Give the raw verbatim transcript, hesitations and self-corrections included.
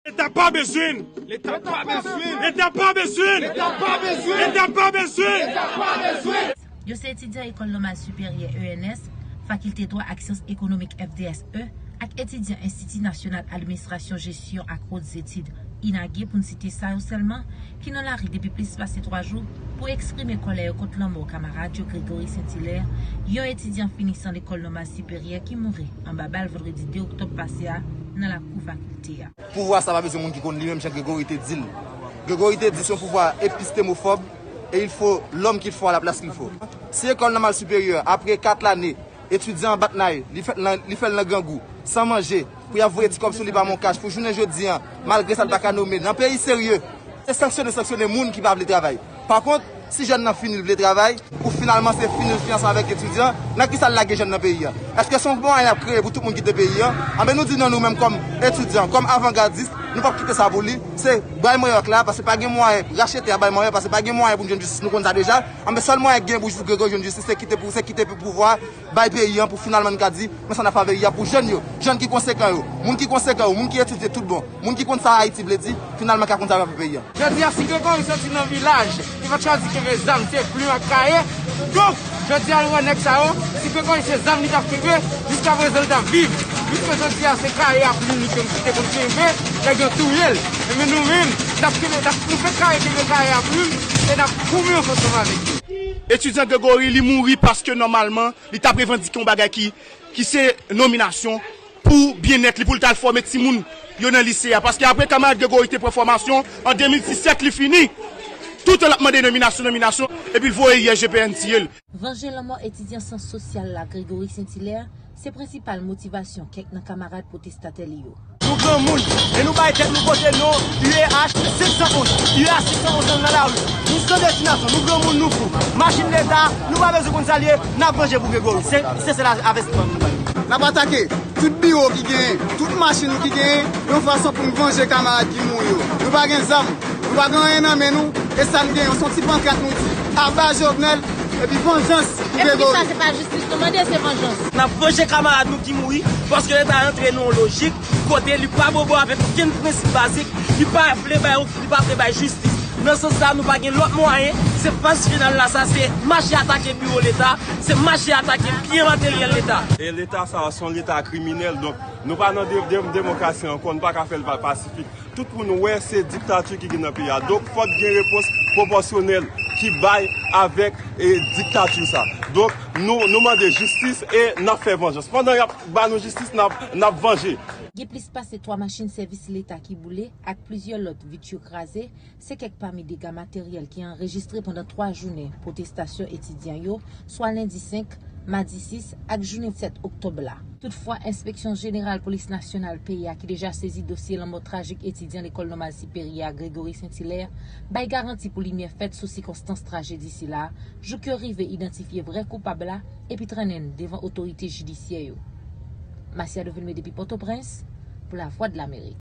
Leta pa bezwen. Leta pa bezwen. Leta pa bezwen. Leta pa bezwen. Leta pa bezwen. Yo se etidyan Ekòl Nòmal Siperyè E N S, Fakilte Dwa ak Syans Ekonomik F D S E, ak etidyan Enstiti Nasyonal Administrasyon Jesyon ak Wot Zetid, INAGE, pou n site sa yo sèlman, ki nan lari depi plis pase twa jou pou eksprime kòlè yo kont lanmò kamarad yo Gregory Saint Hilaire, yon etidyan finisan Lekòl Nòmal Siperyè ki mouri anba bal vandredi de oktòb pase a nan lakou fakilte a. Pouvwa sa pa bezwen moun ki konn li, menm jan Gregory te di l. Gregory te di se yon pouvwa epistemofòb, et il faut l'homme qu'il faut à la place qu'il faut. Si École Normale Supérieure, apre kat lane, etidyan an bat nay, li fè l nan, li fè l nan grangou, san manje, pou y ap voye ti kòb sou li pa MonCash, pou jounen jodi a, malgre sa l pa ka nome, nan peyi serye, se sanksyone, sanksyone moun ki pa vle travay. Pa kont, si jèn nan fini l vle travay, ou finalman se fini l fiyanse avèk etidyan, nan ki sa l lage jèn nan peyi a? Èske se yon mwayen y ap kreye pou tout moun kite peyi a? Anben nou di non, nou menm kòm etidyan, kòm avangadis, nou p ap kite sa pou li. Se bay manyòk la, paske pa gen mwayen, rache tè a bay manyòk, paske pa gen mwayen pou n jwenn jistis, nou konn sa deja. Anben sèl mwayen k gen pou Gregory jwenn jistis, se kite pou, se kite pou pouvwa bay peyi an pou finalman n ka di, men sa n ap fè peyi a pou jèn yo, jèn ki konsekan yo, moun ki konsekan yo, moun ki etidye tout bon, moun ki konn sa Ayiti vle di, finalman ka konn sa yo ap fè peyi an. Jodi a, si Gregory soti nan vilaj, li pa t chwazi kenbe zam, se plim ak kaye. Donk, jodi a, l wè nèg sa yo, si Gregory se zam li t ap kenbe, jiskaprezan li t ap viv. Piske jodi a, se kaye ak plim li te, li te konn kenbe, nèg yo touye l. Enben nou menm, n ap kenbe, n ap, nou fè kaye kenbe kaye ak plim, e n ap goumen ansanm avèk yo. Etidyan Gregory, li mouri paske nòmalman, li t ap revandike yon bagay ki, ki se nominasyon pou byennèt li, pou l t al fòme timoun yo nan lise a. Paske apre kamarad Gregory te pran fòmasyon, an de mil disèt li fini. Toutan l ap mande nominasyon, nominasyon, epi l voye I S G P N tiye l. Vanje lanmò etidyan syans sosyal la Gregory Saint Hilaire se prensipal motivasyon kèk nan kamarad pwotestatè li yo. Nou granmoun, e nou bay tèt nou pote non U E H senk san onz. U E H senk san onz nan lari. Nou san destinasyon, nou granmoun, nou fou. Machin Leta, nou pa bezwen konn sa l ye, n ap vanje pou Gregory. Se, se sèl avèsman nou bay. N ap atake tout biwo ki genyen, tout machin nou ki genyen, yon fason pou n vanje kamarad ki mouri yo. Nou pa gen zam, nou pa gen anyen nan men nou, e sa n genyen, se yon ti pankrat nou di, aba Jovenel, epi vanjans pou Gregory. Epi kisa, se pa jistis nou mande, se vanjans. N ap vanje kamarad nou ki mouri, paske Leta rantre nan yon lojik kote li pa bon bò avèk okenn prensip bazik, li pa vle bay, li pa vle bay jistis. Nan sans sa, nou pa gen lòt mwayen, se faz final la sa, se mache atake biwo Leta, se mache atake byen materyèl Leta. E Leta sa a, se yon Leta kriminèl, donk nou pa nan de, de, demokrasi ankò, nou pa ka fè l pa pasifik. Tout moun wè se diktati ki gen nan peyi a. Donk, fòk gen repons pwopòsyonèl ki bay avèk, e, diktati sa. Donk, nou, nou mande jistis e n ap fè vanjans. Pandan y ap ba nou jistis, n ap, n ap vanje. Gen plis pase twa machin sèvis Leta ki boule ak plizyè lòt vit yo kraze, se kèk pami dega materyèl ki anrejistre pandan twa jounen pwotestasyon etidyan yo, swa lendi senk, madi sis ak jounen sèt oktòb la. Toutfwa, Enspeksyon Jeneral Polis Nasyonal peyi a, ki deja sezi dosye lanmò trajik etidyan Lekòl Nòmal Siperyè a Gregory Saint Hilaire, bay garanti pou limyè fèt sou sikonstans trajedi sila, jouk yo rive idantifye vrè koupab la epi trennen l devan otorite jidisyè yo. Marcia Dovilme depi Pòtoprens, pou Lavwadlamerik.